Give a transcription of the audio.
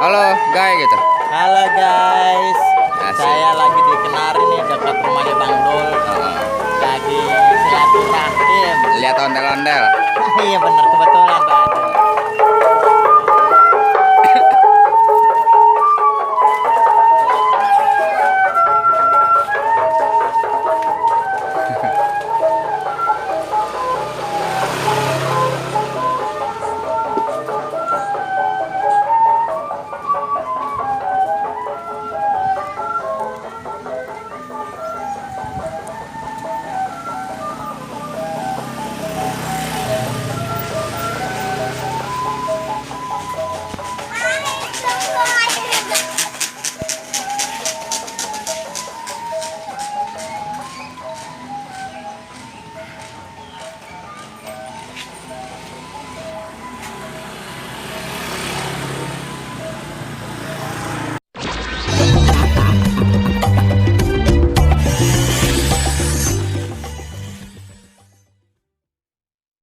Halo guys gitu. Halo guys, Asik. saya lagi di Kenari nih dekat rumahnya Bang Dul. Lagi silaturahim. Lihat ondel-ondel. Iya bener, kebetulan tuh ada.